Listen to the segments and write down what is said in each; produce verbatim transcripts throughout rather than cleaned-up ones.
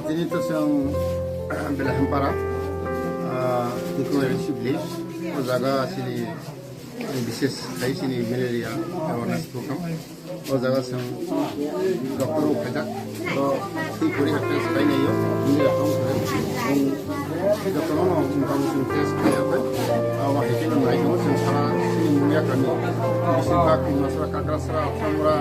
Ini to chwng Belahampara, ah, Tikori Sibli, o jaga chini bises khai chini malaria awareness program. O jaga chwng doctor rok khaijak, to twi pori ha test khai nai o, bini rok tong khe, chwng doctor no mukang chwng test khai ya khai, abo hai khe nai o chwng sara chini Muya kami, bising bak Timasara, Kakrasara, Apsamura,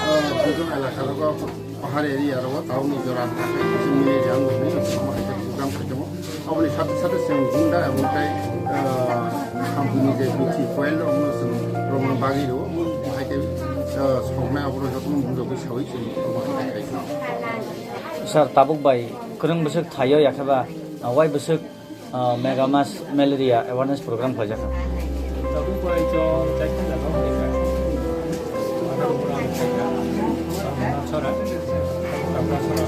ah, Bujong elaka rogo, Pahar area rogo, town ni jora thang khe, chwng malaria wng nai o, chwng abo hai khe program khai tongo. Aboni sate sate chwng gunda abo tei, ah, shampoo ni je beauty coil rok no chwng rwmani bagwi rwo, hai khe, ah, soknai abo rok jotono mung rwgwi saui chwng rwmani bagwi khaikha. Sir, tabuk bai kwrwng bwswk thaio, yakhe ba, ah, wai bwswk, ah, mega mass malaria awareness program khlaijak kha? Tabuk bai chwng chaikha jaga hwnwi kha. Tabuk bai chwng chaikha. Chora, Tabuk chora.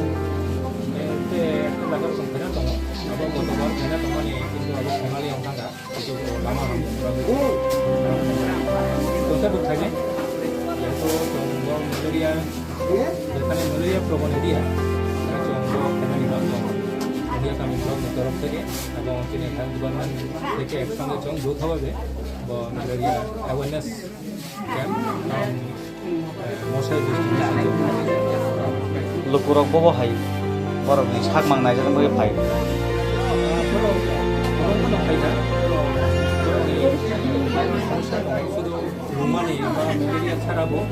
Tei, tei, jaga chwng khaina tongo. Abo gotobor khaina tongmani, kintu abo khonali wng thangkha. Kintu lama hamya. Tongsa bwkhaini. Yato chwng bo malaria, jephani malaria probon area. Chwng bo khainani nok tong. Muya kami block ni torof theke, abo chini health department theke eksange chwng jothababe bo malaria awareness camp, um, eh, mosai distribution. Lukurok bobo hai, borok ni sak mang nai jani bagwi phai. Borok, borok no phai kha, borok, borok ni, eh, somosya tong kha, sudu rwmani ba malaria chara bo,